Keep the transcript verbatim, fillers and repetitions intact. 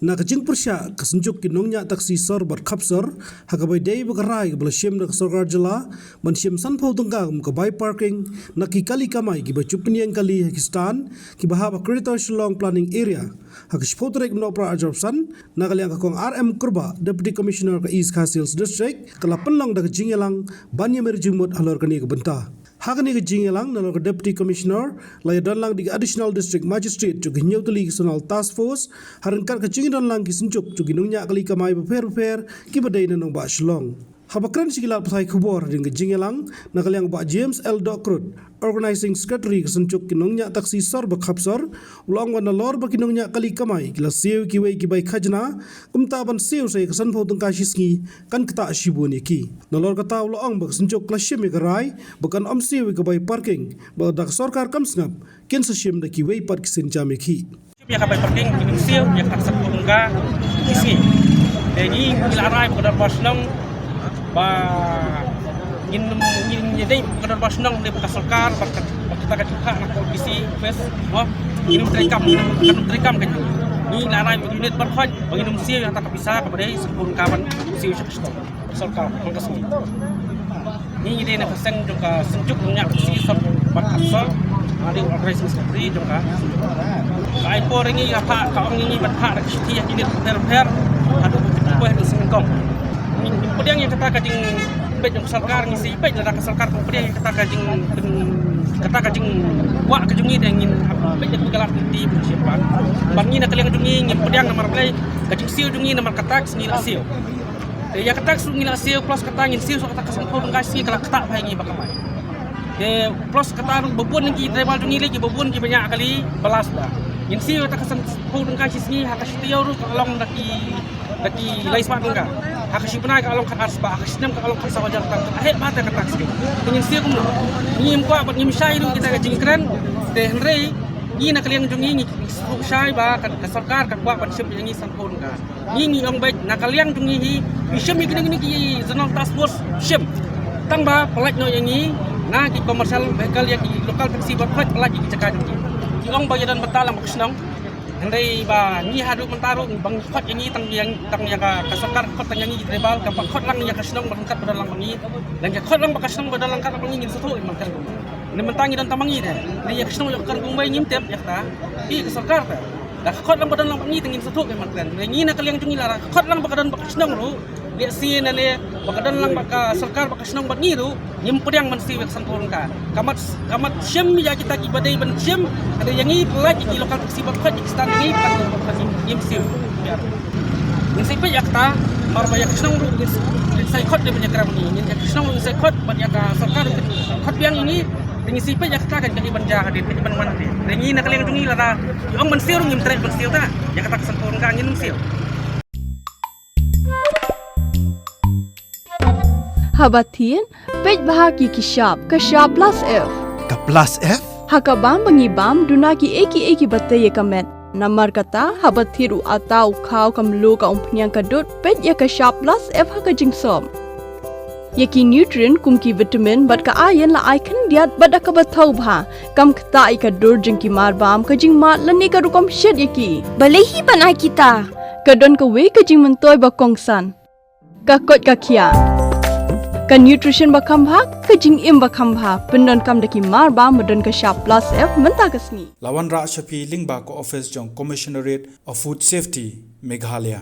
Na ka jingpyrshah ka synjuk ki nongñiah taksi sor bad khapsor, ha kaba ïadei bad ka rai kaba la shim da ka sorkar jylla ban shim sanphew tyngka kum ka bai parking na ki kali kamai kiba ju pynïeng kali ha ki stand kiba hap ha Greater Shillong Planning Area. Ha ka shiphew tarik u Nohprah arhajar arphew san, na ka liang ka Kong R M Kurbah, Deputy Commissioner ka East Khasi Hills District, ka la pynlong da ka jingïalang ban ïamir jingmut halor kane ka bynta. Ha kane ka jingïalang nalor ka Deputy Commissioner, la ïadon lang da ka Additional District Magistrate jong ka hynñiew tylli ka Zonal Task Force, ha ryngkat ka jingïadon lang ki synjuk jong ki nongñiah kali kamai bapher bapher kiba dei na nongbah Shillong. Haba kren sha ki lad pathai khubor hadien ka jingïalang, na ka liang u Bah James L Dohkrut, Organising Secretary ka synjuk ki nongñiah taksi sor bad khapsor, u la ong ba nalor ba ki nongñiah kali kamai ki la siew kiwei ki bai khajna, kumta ban siew sa ïa ka sanphew tyngka shi sngi kan ktah shibun ïa ki. Nalor kata u la ong ba ka synjuk ka la shim ïa ka rai ba kan ym siew ïa ka bai parking, bad lada ka sorkar kam sngap, kin sa shim da kiwei pat ki sienjam ïakhih. Ïa ka bai parking, ngin ym siew ïa ka sanphew tyngka shi sngi. Te ngi, ngi la rai bad ka dorbar shnong ba ngin, ngin ïadei bad ka dorbar shnong ne bad ka sorkar, bad ka, bad kata ka jingkhang na ka O P C office, mo. Ngin ym treikam, ngin ym treikam ka jong ngi. Ngi la rai bad ka unit Barkhoj ba ngin ym siew ïa kata ka pisa kaba dei sanphew tyngka ban siew sha ka shnong. Sorkar, hangta ka sngi. Ngi, ngi dei na ka seng jong ka synjuk nongñiah taksi sor bad khapsor. Nga dei u Organising Secretary jong ka synjuk. Ka ai por ïa ngi, ka phah, ka ong ïa ngi ban phah da ka shithi ha ki unit bapher bapher. Haduh ba poi haduh seng nyngkong. Ngi, ngi pdiang ïa kata ka jingpeit jong ka sorkar, ngi sa ïa peit lada ka sorkar ka pdiang ïa kata ka jing, kata ka jingkwah ka jong ngi, te ngin peit ïa ka lad ka lynti ban siew pat. Bad ngi na ka liang jong ngi, ngi pdiang namar balei ka jingsiew jong ngi namar kata ka sngi la siew. Te ïa kata ka sngi la siew, plus kata ngin siew sa kata ka sanphew tyngka shi sngi, ka la ktah bha ïa ngi ba kamai. Te plus kata ruh ba bun ki driver jong ngi lei kiba bun kiba ñiah kali ba la sdang. Ngin siew kata ka sanphew tyngka shi sngi, ha ka shi taïew ruh ka long da ki, da ki lai spah tyngka. Ha ka shi bnai ka long khatar spah, ha ka shi snem ka long khatsaw hajar tyngka. Ka heh bha te kata ka sngi. Te ngin siew kumno? Ngim kwah bad ngim shai ruh kita ka jingkren. Te hynrei ngi na ka liang jong ngi ngi sngewthuh shai ba ka, ka sorkar ka kwah ban shim ïa ngi sanphew tyngka. Ngi, ngi ong beit na ka liang jong ngi hi, ngi shim ïa kine, kine ki Zonal Task Force shim. Tang ba pynlait noh ïa ngi na ki commercial vehicle, ïa ki local taxi ba pynlait, pynlait ïa ki jaka jong ngi. Ki ong ba ïa don bynta lang bad ka shnong. Hynrei ba ngi haduh mynta ruh ba ngi khot ïa ngi tang ïa, tang ïa ka, ka sorkar khot tang ïa ngi ki driver, ka ba khot lang ïa ka shnong ba ryngkat ba don lang bad ngi. Lada ka khot lang bad ka shnong ba don lang ryngkat bad ngi, ngin sngewthuh ïa man ka. Hynrei mynta ngi don tang ma ngi te. Hynrei ïa ka shnong ïa ka kyrkhu wei ngim tip ïa kata. Ïa ka sorkar te. Da ka khot lang ba don lang bad ngi te ngin sngewthuh ïa man ka. Hynrei ngi na ka liang jong ngi lada ka khot lang ba ka don bad ka shnong ruh, lehse ne leh ba ka don lang bad ka sorkar bad ka shnong bad ngi ruh, ngim pdiang ban siew ïa ka sanphew tyngka. Ka mat, ka mat shim ïa kita kiba dei ban shim, hynrei ïa ngi pynlait ïa ki local taxi ba khot ïa ki stand ïa ngi, ngim, ngim siew. Ngin sa peit ïa kata, namar ba ïa ka shnong ruh ngin, ngin sa khot dei ban ïa kren ngi, ngin ïa ka shnong ruh ngin sa khot bad ïa ka sorkar ruh khot biang ïa ngi. Te ngin sa peit ïa kata kan ka dei ban jia hadien, ka dei ban wan hadien. Te ngi na ka liang jong ngi lada ki ong ban siew ruh ngim treh ban siew ta. Ïa kata ka sanphew tyngka ngin ym siew. Haba thied, peit bha ki ki shap, ka shap plus F. Ka plus F? Ha ka bam ba ngi bam, duna kiei kiei kiba tei ïa ka met. Namar kata, haba thied u atta, u khaw, ka mluh, ka umphniang, ka dud, peit ïa ka shap plus F ha ka jingsop. Ïa ki nutrient kum ki vitamin bad ka iron la ai khyndiat bad da kaba thaw bha. Kam ktah ïa ka dur jong ki mar bam, ka jingmad lane ka rukom shet ïa ki. Balei hi ban ai kita? Ka don kawei ka jingmyntoi ba kongsan. Ka koit ka khiah. Ka nutrition ba kham bha, ka jingim ba kham bha. Pyndonkam da ki mar bam ba don ka shap plus F mynta ka sngi. La wanrah sha phi lyngba ka office jong Commissionerate of Food Safety, Meghalaya.